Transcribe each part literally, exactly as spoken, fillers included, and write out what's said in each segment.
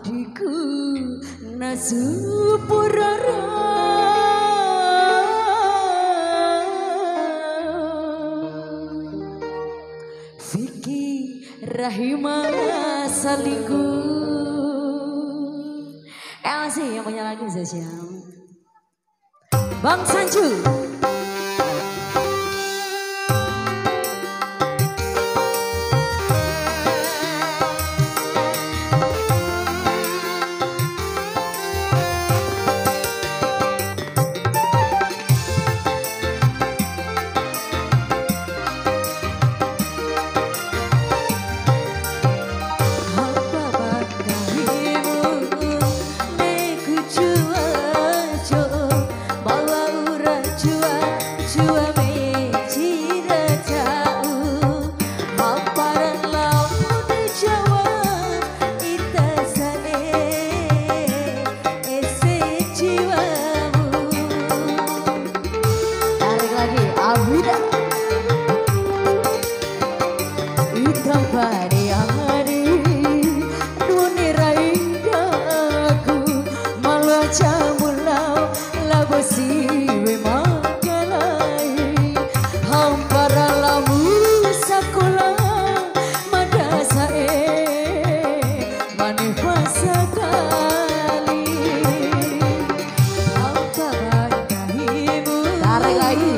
Adikku na supu rara, Vicky Rahima Salinggu. Eh, masih yang punya lagu, Zasyam. Bang Sanju. Ese jiwamu. Tarik lagi, Abida. Ita pari ari, duni raindaku, malua jamu lao, labo siwe makalai. Hampara lamu sakola, mada sa'e. Mane pas sakali, au kabar kahimu. Tarik lagi.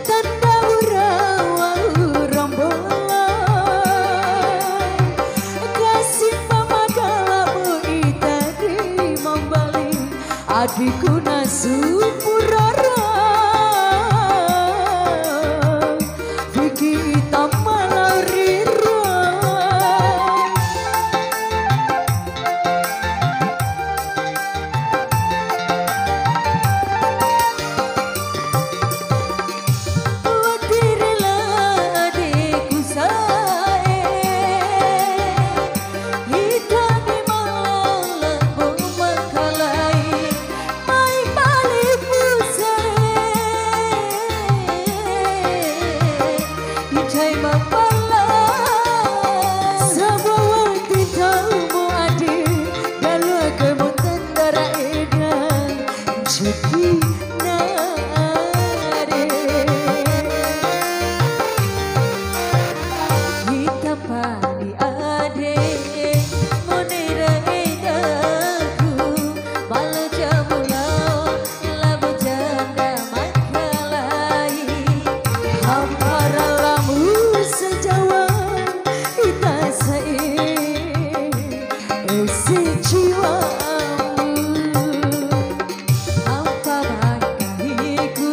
Tanda ura wa'u rombola, kasi mama kalabu ita di mambali. Adikku na supu rara, Vicky tama lao riro. Wati rela adikku sa'e, ita ni mala bo makalai. Mai bali puse, ijai mapala. Sabua wati taumu ade, dalu ake mo tendara eda, jeki nare. Ita pali ade, mone ra edaku, balo jamu lao, labo janda makalai. Hampara lamu sajawa, ita sa'e, ese jiwamu. Ampa bangkahiku.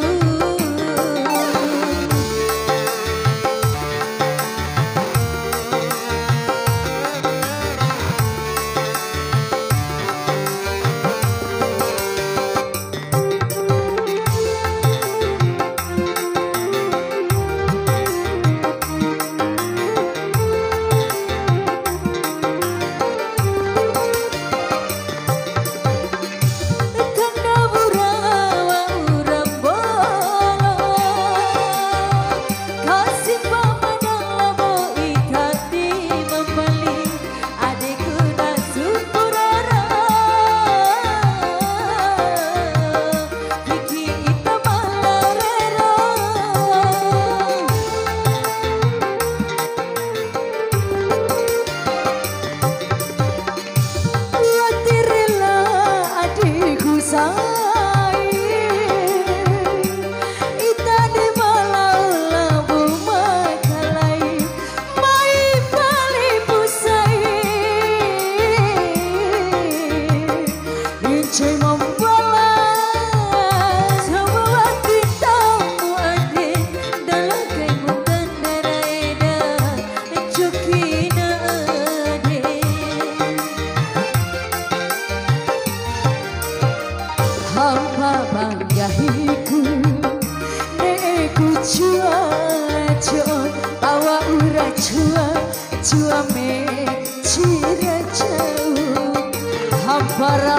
Hampara